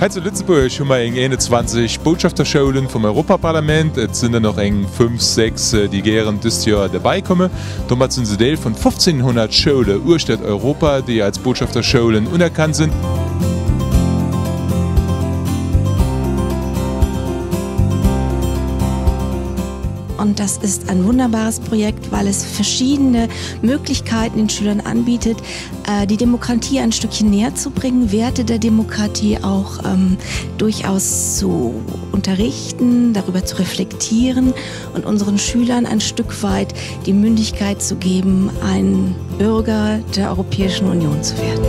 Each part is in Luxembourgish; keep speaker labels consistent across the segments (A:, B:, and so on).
A: Hei zu Lëtzebuerg hu mer eng 21 Botschafterschoulen vum Europaparlament. Et sinn der nach eng 5, 6, déi gären dëst Joer derbäi kommen. Domat sinn se Deel vun 1.500 Schoule uechtert Europa, déi als Botschafterschoulen unerkannt sinn.
B: Und das ist ein wunderbares Projekt, weil es verschiedene Möglichkeiten den Schülern anbietet, äh, die Demokratie ein Stückchen näher zu bringen, Werte der Demokratie auch ähm, durchaus zu unterrichten, darüber zu reflektieren und unseren Schülern ein Stück weit die Mündigkeit zu geben, ein Bürger der Europäischen Union zu werden.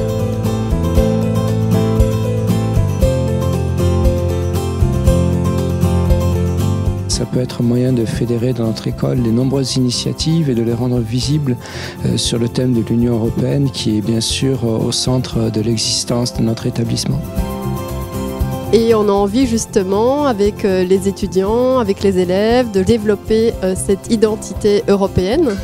C: Ça peut être un moyen de fédérer dans notre école les nombreuses initiatives et de les rendre visibles euh, sur le thème de l'Union européenne qui est bien sûr euh, au centre de l'existence de notre établissement.
D: Et on a envie justement avec euh, les étudiants, avec les élèves, de développer cette identité européenne.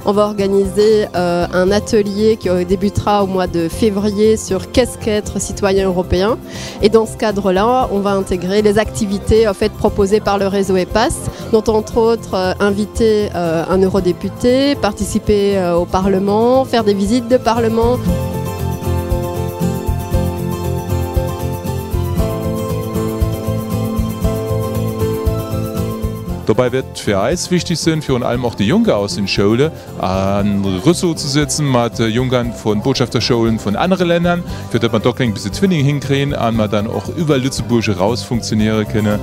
D: On va organiser euh, un atelier qui débutera au mois de février sur qu'est-ce qu'être citoyen européen. Et dans ce cadre-là, on va intégrer les activités en fait, proposées par le réseau EPAS, dont entre autres euh, inviter euh, un eurodéputé, participer euh, au Parlement, faire des visites de Parlement.
A: Dobäi wäert fir eis wichteg sinn, virun allem och déi Jonker aus den Schoule an Ressort ze sëtzen mat Jonkern vun Botschafterschoulen vun anere Lännern, fir datt mer do kleng bisse Twinning hinkréien an mer dann och iwwer Lëtzebuerg eraus funktionéiere kënne.